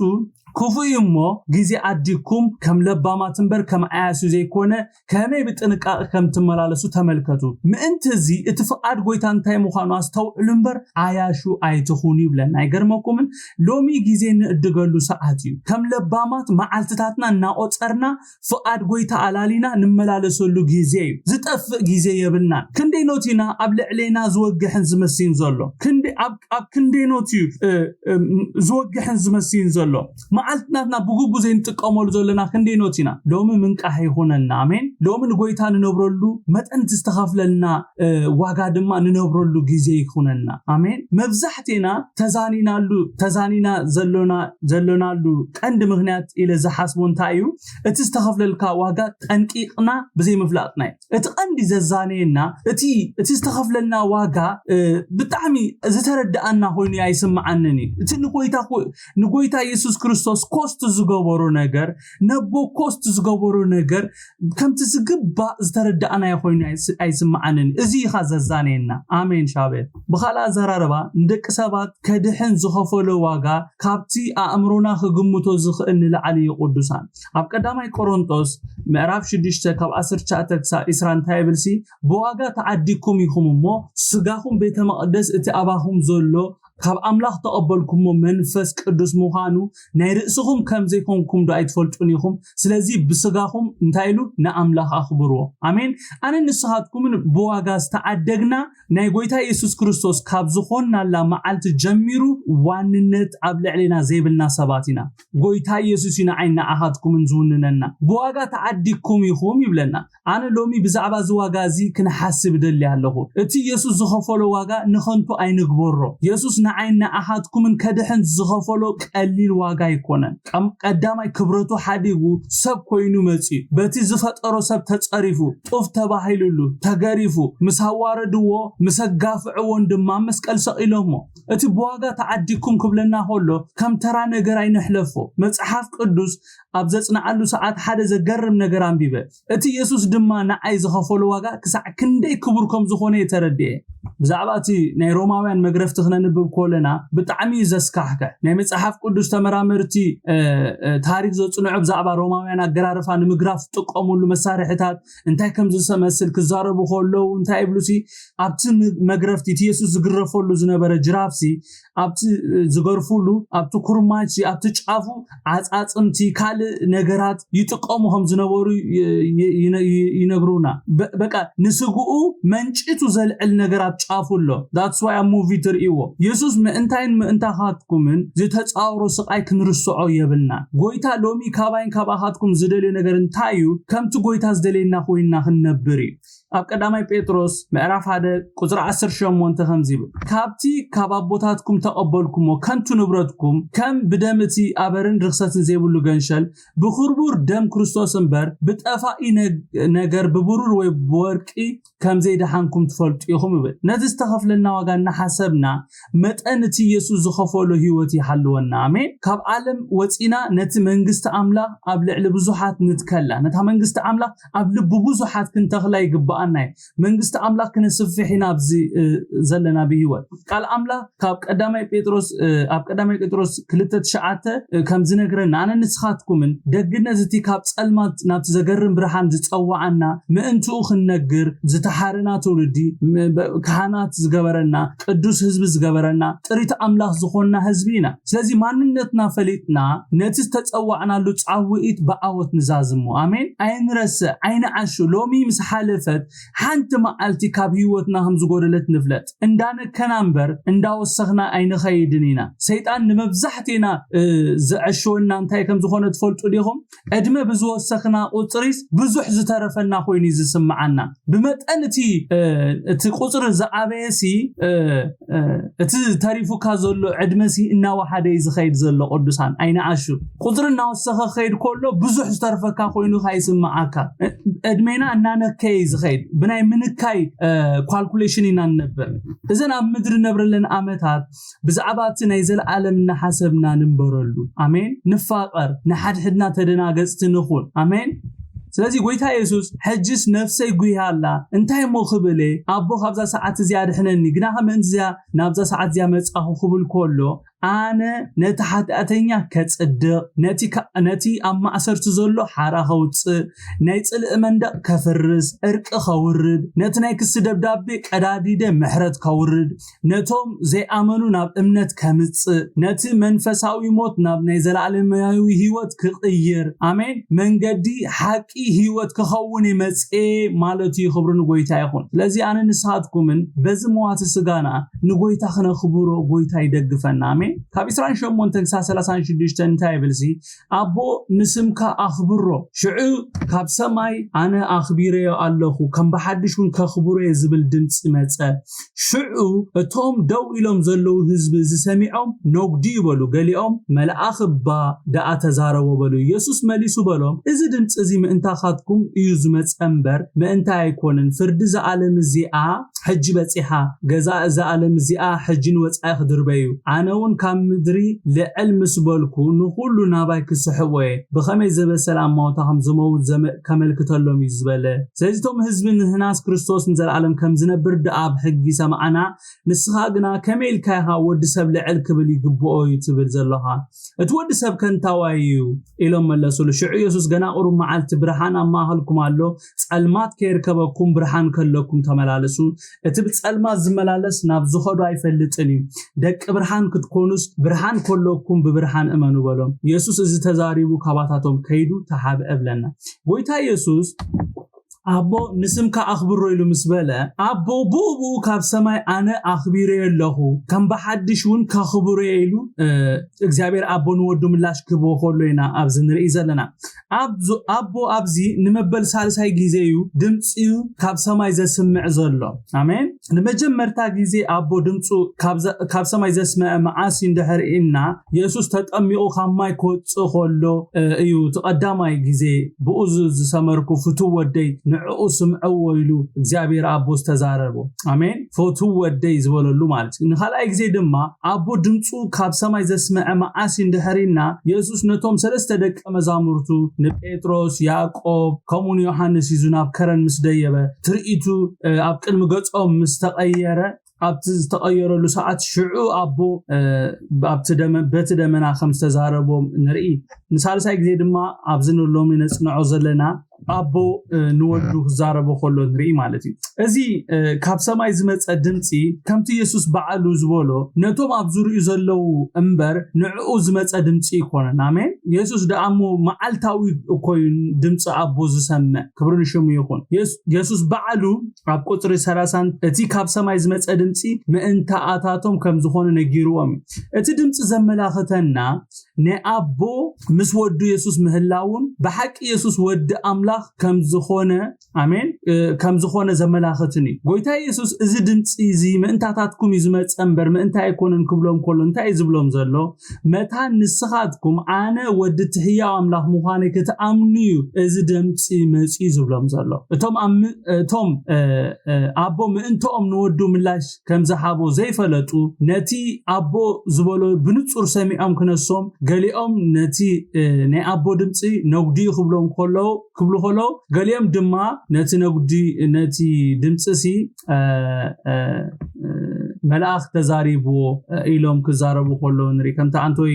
ክፉእ እዩ እሞ ግዜ ኣዲግኩም ከም ለባማት እምበር ከም ዓያሱ ዘይኮነ ከመይ ብጥንቃቄ ከም ትመላለሱ ተመልከቱ። ምእንቲ እዚ እቲ ፍቓድ ጎይታ እንታይ ምዃኑ ኣስተውዕሉ እምበር ዓያሹ ኣይትኹኑ ይብለና። ኣይገርመኩምን? ሎሚ ግዜ ንእድገሉ ሰዓት እዩ። ከም ለባማት መዓልትታትና እናቆጸርና ፍቓድ ጎይታ ኣላሊና ንመላለሰሉ ግዜ እዩ። ዝጠፍእ ግዜ የብልናን። ክንደይ ኖት ኢና ኣብ ልዕሌና ዝወግሕን ዝመስይን ዘሎ? ክንደይ ኣብ ኣብ ክንደይ ኖት እዩ ዝወግሕን ዝመስይን ዘሎ? መዓልትናትና ብግቡ ዘይንጥቀመሉ ዘለና ክንደይ ኖት ኢና? ሎሚ ምንቃሕ ይኹነና። ኣሜን። ሎሚ ንጎይታ ንነብረሉ መጠን እቲ ዝተኸፍለልና ዋጋ ድማ ንነብረሉ ግዜ ይኹነና። ኣሜን። መብዛሕቴና ተዛኒናሉ ተዛኒና ዘሎና ዘሎናሉ ቀንዲ ምክንያት ኢለ ዝሓስቦ እንታይ እዩ? እቲ ዝተኸፍለልካ ዋጋ ጠንቂቕና ብዘይምፍላጥና እዩ። እቲ ቀንዲ ዘዛነየና እቲ እቲ ዝተኸፍለልና ዋጋ ብጣዕሚ ዝተረዳኣና ኮይኑ ኣይስምዓንን እዩ። እቲ ንጎይታ ንጎይታ የሱስ ክርስቶስ ኮስት ዝገበሮ ነገር ነቦ ኮስት ዝገበሮ ነገር ከምቲ ዝግባእ ዝተረዳእናዮ ኮይኑ ኣይስምዓንን። እዚ ኢኻ ዘዛነየና። ኣሜን ሻቤል። ብኻልእ ኣዘራርባ ንደቂ ሰባት ከድሕን ዝኸፈሎ ዋጋ ካብቲ ኣእምሮና ክግምቶ ዝኽእል ንላዕሊ እዩ። ቅዱሳን ኣብ ቀዳማይ ቆሮንጦስ ምዕራፍ ሽዱሽተ ካብ ዓሰርተ ትሽዓተ ክሳብ ዕስራ እንታይ ይብልሲ? ብዋጋ ተዓዲግኩም ኢኹም እሞ ስጋኹም ቤተ መቕደስ እቲ ኣባኹም ዘሎ ካብ ኣምላኽ ተቐበልኩሞ መንፈስ ቅዱስ ምዃኑ ናይ ርእስኹም ከም ዘይኮንኩም ዶ ኣይትፈልጡን ኢኹም? ስለዚ ብስጋኹም እንታይ ኢሉ ንኣምላኽ ኣኽብርዎ። ኣሜን። ኣነ ንስኻትኩምን ብዋጋ ዝተዓደግና ናይ ጎይታ የሱስ ክርስቶስ ካብ ዝኾንናላ መዓልቲ ጀሚሩ ዋንነት ኣብ ልዕሌና ዘይብልና ሰባት ኢና። ጎይታ የሱስ እዩ ንዓይ ንዓኻትኩምን ዝውንነና። ብዋጋ ተዓዲግኩም ኢኹም ይብለና። ኣነ ሎሚ ብዛዕባ እዚ ዋጋ እዚ ክንሓስብ እደሊ ኣለኹ። እቲ የሱስ ዝኸፈሎ ዋጋ ንኸንቱ ኣይንግበሮ። የሱስ ንዓይን ንኣኻትኩምን ከድሕን ዝኸፈሎ ቀሊል ዋጋ ኣይኮነን። ቀዳማይ ክብረቱ ሓዲጉ ሰብ ኮይኑ መጺኡ በቲ ዝፈጠሮ ሰብ ተጸሪፉ ጡፍ ተባሂሉሉ ተገሪፉ ምስ ኣዋረድዎ ምስ ኣጋፍዕዎን ድማ መስቀል ሰቒሎሞ። እቲ ብዋጋ ተዓዲግኩም ክብለና ከሎ ከም ተራ ነገር ኣይንሕለፎ። መጽሓፍ ቅዱስ ኣብ ዘጽንዓሉ ሰዓት ሓደ ዘገርም ነገር ኣንቢበ። እቲ የሱስ ድማ ንዓይ ዝኸፈሎ ዋጋ ክሳዕ ክንደይ ክቡር ከም ዝኾነ እየ ተረዲኤ። ብዛዕባ እቲ ናይ ሮማውያን መግረፍቲ ክነንብብ ከለና ብጣዕሚ እዩ ዘስካሕክሕ። ናይ መጽሓፍ ቅዱስ ተመራመርቲ ታሪክ ዘጽንዑ ብዛዕባ ሮማውያን ኣገራርፋ ንምግራፍ ዝጥቀሙሉ መሳርሕታት እንታይ ከም ዝመስል ክዛረቡ ከለዉ እንታይ ይብሉሲ ኣብቲ መግረፍቲ እቲ የሱስ ዝግረፈሉ ዝነበረ ጅራፍሲ ኣብቲ ዝገርፉሉ ኣብቲ ኩርማች ኣብቲ ጫፉ ዓፃፅምቲ ካልእ ነገራት ይጥቀሙ ከም ዝነበሩ ይነግሩና። በቃ ንስግኡ መንጭቱ ዘልዕል ነገር ኣብ ጻፉ ኣሎ። That's why ኣብ ሙቪ ትርእይዎ። የሱስ ምእንታይን ምእንታኻትኩምን ዝተጻወሮ ስቓይ ክንርስዖ የብልና። ጎይታ ሎሚ ካባይን ካባኻትኩም ዝደልዮ ነገር እንታይ እዩ? ከምቲ ጎይታ ዝደልየና ኮይንና ክንነብር እዩ። ኣብ ቀዳማይ ጴጥሮስ ምዕራፍ ሓደ ቁጽሪ ዓሰርተ ሸሞንተ ከምዚ ይብል፣ ካብቲ ካብ ኣቦታትኩም ተቐበልኩሞ ከንቱ ንብረትኩም ከም ብደም እቲ ኣበርን ርኽሰትን ዘይብሉ ገንሸል ብኽርቡር ደም ክርስቶስ እምበር ብጠፋኢ ነግ- ነገር ብብሩር ወይ ብወርቂ ከም ዘይደሓንኩም ትፈልጡ ኢኹም ይብል። ነቲ ዝተኸፍለና ዋጋ እናሓሰብና መጠን እቲ የሱስ ዝኸፈሎ ህይወት ይሃልወና። ኣሜን። ካብ ዓለም ወፂና ነቲ መንግስቲ ኣምላኽ ኣብ ልዕሊ ብዙሓት ንትከላ፣ ነታ መንግስቲ ኣምላኽ ኣብ ልቢ ብዙሓት ክንተኽላ ይግብኣና እዩ። መንግስቲ ኣምላኽ ክነስፍሕ ኢና ኣብዚ እ፣ ዘለና ብህይወት። ቃል ኣምላኽ ካብ ቀዳማይ ጴጥሮስ እ፣ ኣብ ቀዳማይ ጴጥሮስ ክልተ ትሽዓተ እ፣ ከም ዝነግረና ኣነ ንስኻትኩምን ደግነት እቲ ካብ ጸልማት ናብቲ ዘገርም ብርሃን ዝጸዋዓና ምእንትኡ ክንነግር ዝተሓረና ትውልዲ ም- በ- ካህናት ዝገበረና ቅዱስ ህዝቢ ዝገበረና ጥሪት ኣምላኽ ዝኾንና ህዝቢ ኢና። ስለዚ ማንነትና ፈሊጥና ነቲ ዝተጸዋዕናሉ ጻውዒት ብዓወት ንዛዝሞ። ኣሜን። ኣይንረስዕ፣ ኣይንዓሹ። ሎሚ ምስ ሓለፈት ሓንቲ መዓልቲ ካብ ህይወትና ከም ዝጎደለት ንፍለጥ። እንዳነከና እምበር እንዳወሰኽና ኣይንኸይድን ኢና። ሰይጣን ንመብዛሕቴና እ፣ ዝዕሽወና እንታይ ከም ዝኾነ ትፈልጡ ዲኹም? ዕድመ ብዝወሰኽና ቁፅሪስ ብዙሕ ዝተረፈና ኮይኑ እዩ ዝስምዓና። ብመጠን እቲ እ፣ እቲ ቁፅሪ ዝዓበየ ሲ እ፣ እ፣ እቲ ተሪፉካ ዘሎ ዕድመ ሲ እናወሓደ እዩ ዝኸይድ ዘሎ። ቅዱሳን ኣይንዓሹ። ቁፅሪ እናወሰኸ ክኸይድ ከሎ ብዙሕ ዝተርፈካ ኮይኑ ካይስምዓካ። ዕድሜና እናነከየ እዩ ዝኸይድ። ብናይ ምንካይ ካልኩሌሽን ኢና ንነብር። እዘን ኣብ ምድሪ ነብረለን ዓመታት ብዛዕባ እቲ ናይ ዘለኣለም እናሓሰብና ንንበረሉ። ኣሜን። ንፋቐር፣ ንሓድሕድና ተደናገጽቲ ንኹን። ኣሜን። ስለዚ ጎይታ የሱስ ሕጅስ ነፍሰይ ጉያ ኣላ እንታይ እሞ ክብል እየ? ኣቦ ካብዛ ሰዓት እዚኣ ድሕነኒ፣ ግናኸ ምእንቲ እዚኣ ናብዛ ሰዓት እዚኣ መጻኹ ክብል ከሎ ኣነ ነቲ ሓጢኣተኛ ከጽድቕ፣ ነቲ ከ- ነቲ ኣብ ማእሰርቲ ዘሎ ሓራ ከውጽእ፣ ናይ ጽልኢ መንደቕ ከፍርስ፣ ዕርቂ ከውርድ፣ ነቲ ናይ ክሲ ደብዳቤ ቀዳዲደ ምሕረት ከውርድ፣ ነቶም ዘይኣመኑ ናብ እምነት ከምጽእ፣ ነቲ መንፈሳዊ ሞት ናብ ናይ ዘለኣለማዊ ህይወት ክቕይር፣ ኣሜን፣ መንገዲ ሓቂ ህይወት ክኸውን ይመጽኤ ማለት እዩ። ክብሪ ንጎይታ ይኹን። ስለዚ ኣነ ንስኻትኩምን በዚ መዋቲ ስጋና ንጎይታ ክነኽብሮ ጎይታ ይደግፈና። ኣሜን። ካብ ዕስራን ሸሞንተን ክሳብ ሰላሳን ሽዱሽተን እንታይ ይብል ሲ? ኣቦ ንስምካ ኣኽብሮ፣ ሽዑ ካብ ሰማይ ኣነ ኣኽቢረዮ ኣለኹ፣ ከም ብሓድሽ እውን ከኽብሮ እየ ዝብል ድምፂ መፀ። ሽዑ እቶም ደው ኢሎም ዘለዉ ህዝቢ እዚ ሰሚዖም ነጉዲ ይበሉ። ገሊኦም መልኣኽ እባ ደኣ ተዛረቦ በሉ። ኢየሱስ መሊሱ በሎም፣ እዚ ድምፂ እዚ ምእንታኻትኩም እዩ ዝመፀ እምበር ምእንታይ ኣይኮንን። ፍርዲ እዛ ዓለም እዚኣ ሕጂ በፂሓ። ገዛ እዛ ዓለም እዚኣ ሕጂ ንወፃኢ ክድርበ እዩ። ኣነ እውን ካብ ምድሪ ልዕል ምስ በልኩ ንኹሉ ናባይ ክስሕቦ እየ። ብኸመይ ዝበሰለ ኣማውታ ከም ዝመውት ዘመ- ከመልክተሎም እዩ ዝበለ። ስለዚ እቶም ህዝቢ ንህናስ ክርስቶስ ንዘለኣለም ከም ዝነብር ደኣ ብሕጊ ሰማዕና፣ ንስኻ ግና ከመይ ኢልካ ኢኻ ወዲ ሰብ ልዕል ክብል ይግብኦ እዩ ትብል ዘለኻ? እቲ ወዲ ሰብ ከንታዋይ እዩ ኢሎም መለሱሉ። ሽዑ ኢየሱስ ገና ቁሩብ መዓልቲ ብርሃን ኣብ ማእኸልኩም ኣሎ፣ ጸልማት ከይርከበኩም ብርሃን ከለኩም ተመላለሱ። እቲ ብጸልማት ዝመላለስ ናብ ዝኸዶ ኣይፈልጥን እዩ። ደቂ ብርሃን ክትኮኑስ ብርሃን ከለኩም ብብርሃን እመኑ በሎም። ኢየሱስ እዚ ተዛሪቡ ካባታቶም ከይዱ ተሓብአ ብለና። ጎይታ ኢየሱስ ኣቦ ንስምካ ኣኽብሮ ኢሉ ምስ በለ ኣቦ ብኡ ብኡ ካብ ሰማይ ኣነ ኣኽቢረዮ ኣለኹ ከም ብሓድሽ እውን ከኽብሮ ኢሉ እ፣ እግዚኣብሔር ኣቦ ንወዱ ምላሽ ክህቦ ከሎ ኢና ኣብዚ ንርኢ ዘለና። ኣብዙ- ኣቦ ኣብዚ ንመበል ሳልሳይ ግዜ እዩ ድምፂ ካብ ሰማይ ዘስምዕ ዘሎ። ኣሜን። ንመጀመርታ ግዜ ኣቦ ድምፁ ካብ ዘ- ካብ ሰማይ ዘስምዐ መዓስ እዩ እንድሕር ኢልና የሱስ ተጠሚቑ ካብ ማይ ክወፅእ ከሎ እ፣ እዩ እቲ ቀዳማይ ግዜ ብኡ ዝ- ዝሰመርኩ ፍትው ወደይ ንዕኡ ስምዐዎ ኢሉ እግዚኣብሔር ኣቦ ዝተዛረቦ። ኣሜን። ፍትው ወደይ ዝበለሉ ማለት እዩ። ንኻልኣይ ግዜ ድማ ኣቦ ድምፁ ካብ ሰማይ ዘስምዐ መዓስ እዩ እንድሕር ኢልና የሱስ ነቶም ሰለስተ ደቀ መዛሙርቱ ንጴጥሮስ፣ ያዕቆብ ከምኡ ንዮሃንስ ሒዙ ናብ ከረን ምስ ደየበ ትርኢቱ እ፣ ኣብ ቅድሚ ገጾም ምስ ተቐየረ ኣብቲ ዝተቐየረሉ ሰዓት ሽዑ ኣቦ እ፣ ኣብቲ ደመ- በቲ ደመና ከም ዝተዛረቦም ንርኢ። ንሳልሳይ ግዜ ድማ ኣብዚ ንሎሚ ነጽንዖ ዘለና ኣቦ ንወዱ ክዛረቦ ከሎ ንርኢ ማለት እዩ። እዚ ካብ ሰማይ ዝመፀ ድምፂ ከምቲ የሱስ በዓሉ ዝበሎ ነቶም ኣብ ዙሪኡ ዘለዉ እምበር ንዕኡ ዝመፀ ድምፂ ይኮነን። ኣሜን። የሱስ ደኣሞ መዓልታዊ እኮዩ ድምፂ ኣቦ ዝሰምዕ። ክብሪ ንሽሙ ይኹን። የሱስ በዓሉ ኣብ ቁፅሪ ሰላሳን እቲ ካብ ሰማይ ዝመፀ ድምፂ ምእንታኣታቶም ከም ዝኾነ ነጊርዎም እዩ። እቲ ድምፂ ዘመላኽተና ንኣቦ ምስ ወዱ የሱስ ምህላውን ብሓቂ የሱስ ወዲ ኣምላኽ ከም ዝኾነ ኣሜን ከም ዝኾነ ዘመላኽትን እዩ። ጎይታ የሱስ እዚ ድምፂ እዚ ምእንታታትኩም እዩ ዝመፀ እምበር ምእንታይ ኣይኮነን ክብሎም ከሎ እንታይ እዩ ዝብሎም ዘሎ? መታን ንስኻትኩም ኣነ ወዲ እቲ ህያው ኣምላኽ ምዃነይ ክትኣምኑ እዩ እዚ ድምፂ መፂኡ ዝብሎም ዘሎ። እቶም እቶም ኣቦ ምእንትኦም ንወዱ ምላሽ ከም ዝሃቦ ዘይፈለጡ፣ ነቲ ኣቦ ዝበሎ ብንጹር ሰሚዖም ክነሶም፣ ገሊኦም ነቲ ናይ ኣቦ ድምጺ ነጉድዩ ክብሎም ከለዉ ክብሉ ከለዉ፣ ገሊኦም ድማ ነቲ ነጉዲ ነቲ ድምጺ ሲ መልኣኽ ተዛሪብዎ ኢሎም ክዛረቡ ከለዉ ንርኢ። ከምቲ ኣንቶይ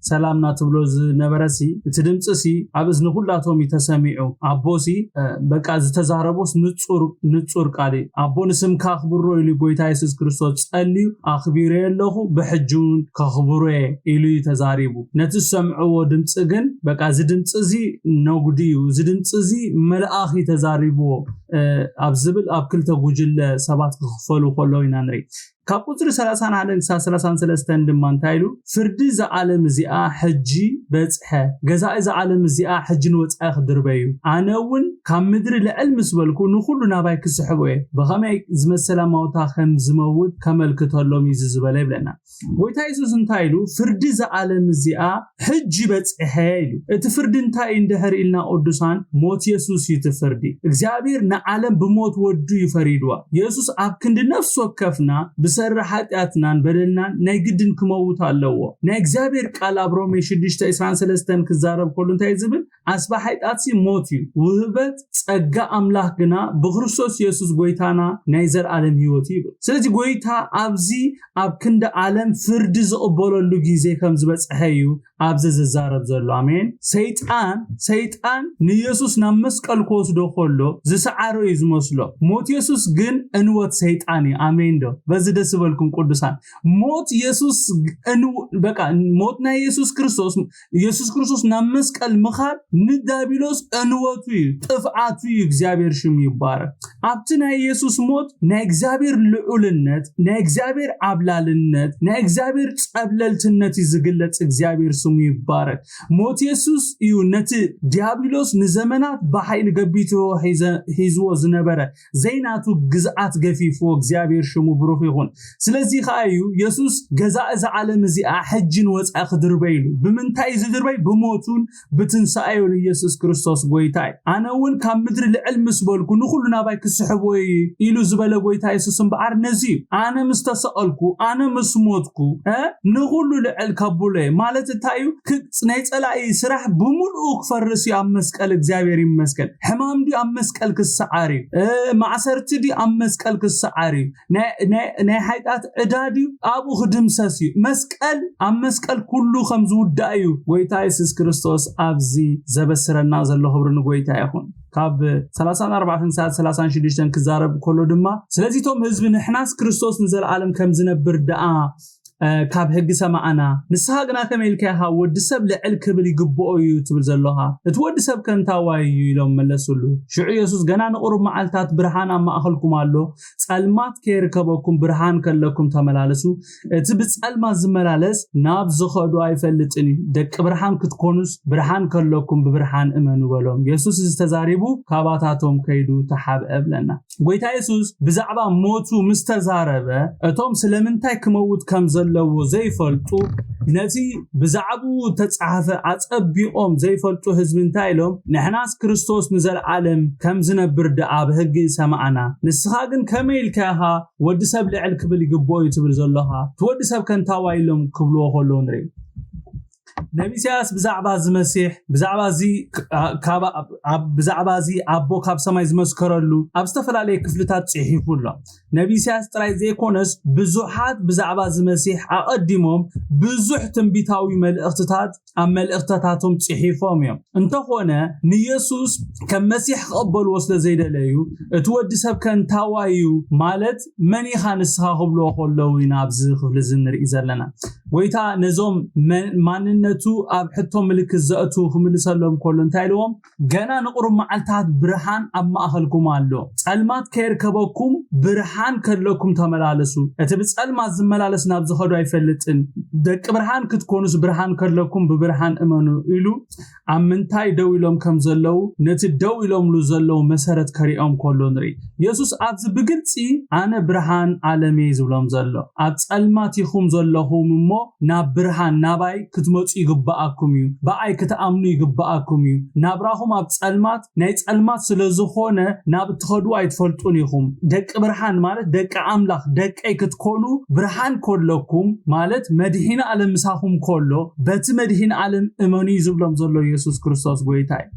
ሰላምና ትብሎ ዝነበረ ሲ እቲ ድምጺ ሲ ኣብ እዝኒ ኩላቶም እዩ ተሰሚዑ። ኣቦ ሲ በቃ ዝተዛረቦስ ንጹር ንጹር ቃል እዩ። ኣቦ ንስምካ ኣኽብሮ ኢሉ ጎይታ የሱስ ክርስቶስ ጸልዩ ኣኽቢረዮ ኣለኹ ብሕጂ እውን ከኽብሮ እየ ኢሉ እዩ ተዛሪቡ። ነቲ ዝሰምዕዎ ድምጺ ግን በቃ እዚ ድምጺ እዚ ነጉዲ እዩ፣ እዚ ድምጺ እዚ መልኣኽ እዩ ተዛሪብዎ ኣብ ዝብል ኣብ ክልተ ጉጅለ ሰባት ክኽፈሉ ከለዉ ኢና ንርኢ። ካብ ቁፅሪ ሰላሳን ሓደን ክሳብ ሰላሳን ሰለስተን ድማ እንታይ ኢሉ? ፍርዲ እዛ ዓለም እዚኣ ሕጂ በፅሐ፣ ገዛኢ እዛ ዓለም እዚኣ ሕጂ ንወፃኢ ክድርበ እዩ። ኣነ እውን ካብ ምድሪ ልዕል ምስ በልኩ ንኩሉ ናባይ ክስሕቦ እየ። ብኸመይ ዝመሰለ ማውታ ከም ዝመውት ከመልክተሎም እዩ እዚ ዝበለ ይብለና። ጎይታ የሱስ እንታይ ኢሉ? ፍርዲ እዛ ዓለም እዚኣ ሕጂ በፅሐ ኢሉ። እቲ ፍርዲ እንታይ እዩ እንድሕር ኢልና ቅዱሳን፣ ሞት የሱስ እዩ እቲ ፍርዲ። እግዚኣብሔር ንዓለም ብሞት ወዱ እዩ ፈሪድዋ። የሱስ ኣብ ክንዲ ነፍሲ ወከፍና ብሰሪ ሓጢኣትናን በደልናን ናይ ግድን ክመውት ኣለዎ። ናይ እግዚኣብሔር ቃል ኣብ ሮሜ ሽዱሽተ ዕስራን ሰለስተን ክዛረብ ከሉ እንታይ ዝብል? ኣስባ ሓጢኣትሲ ሞት እዩ፣ ውህበት ጸጋ ኣምላኽ ግና ብክርስቶስ የሱስ ጎይታና ናይ ዘልኣለም ህይወት እዩ ይብል። ስለዚ ጎይታ ኣብዚ ኣብ ክንዲ ዓለም ፍርዲ ዝቕበለሉ ግዜ ከም ዝበጽሐ እዩ ኣብዚ ዝዛረብ ዘሎ። ኣሜን። ሰይጣን ሰይጣን ንየሱስ ናብ መስቀል ክወስዶ ከሎ ዝሰዓሮ እዩ ዝመስሎ። ሞት የሱስ ግን እንወት ሰይጣን እዩ። ኣሜን ዶ? በዚ ደስ ዝበልኩም ቅዱሳን። ሞት የሱስ በቃ ሞት ናይ የሱስ ክርስቶስ የሱስ ክርስቶስ ናብ መስቀል ምኻድ ንዳቢሎስ ዕንወቱ እዩ፣ ጥፍኣቱ እዩ። እግዚኣብሔር ሽሙ ይባረክ። ኣብቲ ናይ የሱስ ሞት ናይ እግዚኣብሔር ልዑልነት፣ ናይ እግዚኣብሔር ዓብላልነት፣ ናይ እግዚኣብሔር ጸብለልትነት እዩ ዝግለጽ። እግዚኣብሔር ስሙ ይባረክ። ሞት የሱስ እዩ ነቲ ዲያብሎስ ንዘመናት ብሓይሊ ገቢትዎ ሒዝዎ ዝነበረ ዘይናቱ ግዝኣት ገፊፍዎ። እግዚኣብሔር ሽሙ ብሩኽ ይኹን። ስለዚ ከኣ እዩ የሱስ ገዛእ እዛ ዓለም እዚኣ ሕጂ ንወጻኢ ክድርበ ኢሉ። ብምንታይ እዩ ዝድርበይ? ብሞቱን ብትንሳኤውን። ኢየሱስ ክርስቶስ ጎይታ እዩ። ኣነ እውን ካብ ምድሪ ልዕል ምስ በልኩ ንኹሉ ናባይ ክስሕቦ እዩ ኢሉ ዝበለ ጎይታ የሱስ እምበኣር ነዚ እዩ። ኣነ ምስ ተሰቐልኩ፣ ኣነ ምስ ሞትኩ ንኹሉ ልዕል ከብሎ እየ ማለት እንታይ እዩ? ናይ ጸላኢ ስራሕ ብምሉኡ ክፈርስ እዩ ኣብ መስቀል። እግዚኣብሔር ይመስገን። ሕማም ድዩ ኣብ መስቀል ክሰዓር እዩ? ማዕሰርቲ ድዩ ኣብ መስቀል ክሰዓር እዩ? ናይ ሓጢኣት ዕዳ ድዩ ኣብኡ ክድምሰስ እዩ? መስቀል ኣብ መስቀል ኩሉ ከም ዝውዳእ እዩ። ጎይታ የሱስ ክርስቶስ ኣብዚ ዘበስረና ዘሎ ክብሪ ንጎይታ ይኹን። ካብ ሰላሳን ኣርባዕተን ሰዓት ሰላሳን ሽዱሽተን ክዛረብ ከሎ ድማ ስለዚ እቶም ህዝቢ ንሕናስ ክርስቶስ ንዘለኣለም ከም ዝነብር ደኣ ካብ ሕጊ ሰማዕና። ንስኻ ግና ከመይ ኢልካ ኢኻ ወዲ ሰብ ልዕል ክብል ይግብኦ እዩ ትብል ዘለኻ? እቲ ወዲ ሰብ ከንታዋይ እዩ ኢሎም መለሱሉ። ሽዑ የሱስ ገና ንቕሩብ መዓልታት ብርሃን ኣብ ማእኸልኩም ኣሎ፣ ጸልማት ከይርከበኩም ብርሃን ከለኩም ተመላለሱ። እቲ ብጸልማት ዝመላለስ ናብ ዝኸዱ ኣይፈልጥን እዩ። ደቂ ብርሃን ክትኮኑስ ብርሃን ከለኩም ብብርሃን እመኑ በሎም። የሱስ እዚ ተዛሪቡ ካባታቶም ከይዱ ተሓብአ ብለና። ጎይታ የሱስ ብዛዕባ ሞቱ ምስ ተዛረበ እቶም ስለምንታይ ክመውት ከም ዘለዎ ዘይፈልጡ ነቲ ብዛዕባኡ ተጻሕፈ ኣጸቢቖም ዘይፈልጡ ህዝቢ እንታይ ኢሎም? ንሕናስ ክርስቶስ ንዘለዓለም ከም ዝነብር ደኣ ብሕጊ ሰማዕና። ንስኻ ግን ከመይ ኢልካ ኢኻ ወዲ ሰብ ልዕል ክብል ይግብኦ እዩ ትብል ዘለኻ? እቲ ወዲ ሰብ ከንታዋይ ኢሎም ክብልዎ ከለዉ ንርኢ። ነቢ ኢሳያስ ብዛዕባ እዚ መሲሕ ብዛዕባ እዚ ብዛዕባ እዚ ኣቦ ካብ ሰማይ ዝመስከረሉ ኣብ ዝተፈላለየ ክፍልታት ጽሒፉ ኣሎ። ነቢ ኢሳያስ ጥራይ ዘይኮነስ ብዙሓት ብዛዕባ እዚ መሲሕ ኣቐዲሞም ብዙሕ ትንቢታዊ መልእኽትታት ኣብ መልእኽትታቶም ጽሒፎም እዮም። እንተኾነ ንየሱስ ከም መሲሕ ክቐበልዎ ስለ ዘይደለዩ እቲ ወዲ ሰብ ከንታዋይ እዩ ማለት መን ኢኻ ንስኻ ክብልዎ ከለዉ ኢና ኣብዚ ክፍሊ እዚ ንርኢ ዘለና። ጎይታ ነዞም ማንነቱ ኣብ ሕቶ ምልክት ዘእቱ ክምልሰሎም ከሎ እንታይ ኢልዎም? ገና ንቕሩብ መዓልታት ብርሃን ኣብ ማእኸልኩም ኣሎ። ጸልማት ከየርከበኩም ብርሃን ከለኩም ተመላለሱ። እቲ ብጸልማት ዝመላለስ ናብ ዝኸዱ ኣይፈልጥን። ደቂ ብርሃን ክትኮኑስ ብርሃን ከለኩም ብብርሃን እመኑ ኢሉ ኣብ ምንታይ ደው ኢሎም ከም ዘለዉ ነቲ ደው ኢሎምሉ ዘለዉ መሰረት ከሪኦም ከሎ ንርኢ። የሱስ ኣብዚ ብግልጺ ኣነ ብርሃን ዓለም እየ ዝብሎም ዘሎ። ኣብ ጸልማት ኢኹም ዘለኹም እሞ ናብ ብርሃን ናባይ ክትመጹ ይግብኣኩም እዩ። ብኣይ ክትኣምኑ ይግብኣኩም እዩ። ናብራኹም ኣብ ጸልማት ናይ ጸልማት ስለ ዝኾነ ናብ እትኸዱ ኣይትፈልጡን ኢኹም። ደቂ ብርሃን ማለት ደቂ ኣምላኽ ደቀይ ክትኮኑ ብርሃን ከለኩም ማለት መድሒን ዓለም ምሳኹም ከሎ በቲ መድሒን ዓለም እመኑ እዩ ዝብሎም ዘሎ የሱስ ክርስቶስ ጎይታ እዩ።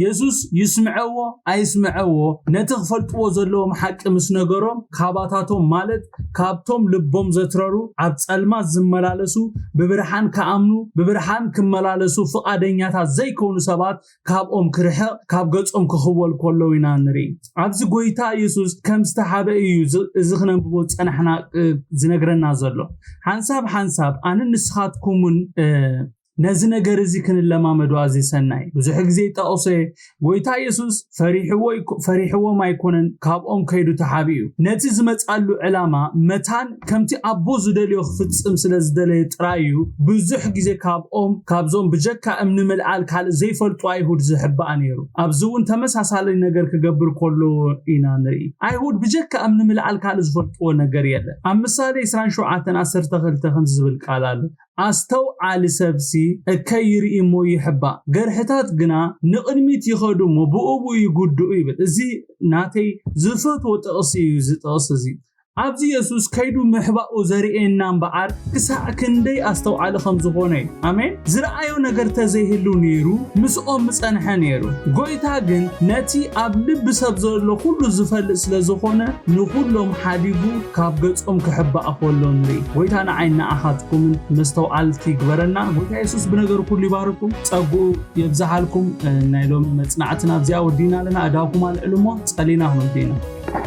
የሱስ ይስምዐዎ ኣይስምዐዎ ነቲ ክፈልጥዎ ዘለዎም ሓቂ ምስ ነገሮም ካባታቶም ማለት ካብቶም ልቦም ዘትረሩ ኣብ ጸልማት ዝመላለሱ ብብርሃን ክኣምኑ ብብርሃን ክመላለሱ ፍቓደኛታት ዘይኮኑ ሰባት ካብኦም ክርሕቕ ካብ ገጾም ክኽወል ከለዉ ኢና ንርኢ። ኣብዚ ጎይታ የሱስ ከም ዝተሓበ እዩ እዚ ክነንብቦ ዝጸናሕና ዝነግረና ዘሎ። ሓንሳብ ሓንሳብ ኣነ ንስኻትኩምን ነዚ ነገር እዚ ክንለማመዶ ኣዝዩ ሰናይ። ብዙሕ ግዜ ይጠቕሶ እየ። ጎይታ የሱስ ፈሪሕዎም ኣይኮነን፣ ካብኦም ከይዱ ተሓቢኡ። ነቲ ዝመጻሉ ዕላማ መታን ከምቲ ኣቦ ዝደልዮ ክፍጽም ስለ ዝደለየ ጥራይ እዩ። ብዙሕ ግዜ ካብኦም ካብዞም ብጀካ እምኒ ምልዓል ካልእ ዘይፈልጡ ኣይሁድ ዝሕባእ ነይሩ። ኣብዚ እውን ተመሳሳሊ ነገር ክገብር ከሎ ኢና ንርኢ። ኣይሁድ ብጀካ እምኒ ምልዓል ካልእ ዝፈልጥዎ ነገር የለን። ኣብ ምሳሌ ዕስራን ሸውዓተን ዓሰርተ ክልተ ከምዚ ዝብል ቃል ኣሎ። ኣስተውዓሊ ሰብሲ እከይ ይርኢ እሞ ይሕባእ፣ ገርሕታት ግና ንቕድሚት ይኸዱ እሞ ብእኡ ይጉድኡ ይብል። እዚ ናተይ ዝፈትዎ ጥቕሲ እዩ። እዚ ጥቕሲ እዚ ኣብዚ የሱስ ከይዱ ምሕባኡ ዘርእየና እምበኣር ክሳዕ ክንደይ ኣስተውዓሊ ከም ዝኾነ እዩ። ኣሜን። ዝረኣዮ ነገር ተዘይህሉ ነይሩ ምስኦም ምጸንሐ ነይሩ። ጎይታ ግን ነቲ ኣብ ልቢ ሰብ ዘሎ ኩሉ ዝፈልጥ ስለ ዝኾነ ንኹሎም ሓዲጉ ካብ ገጾም ክሕባእ ከሎ ንርኢ። ጎይታ ንዓይ ንዓኻትኩምን መስተውዓልቲ ይግበረና። ጎይታ የሱስ ብነገር ኩሉ ይባርኩም፣ ጸጉኡ የብዝሓልኩም። ናይ ሎሚ መጽናዕትና ኣብዚኣ ወዲና ኣለና። ኣዳውኩም ኣልዕሉ እሞ ጸሊና ክንወዲና።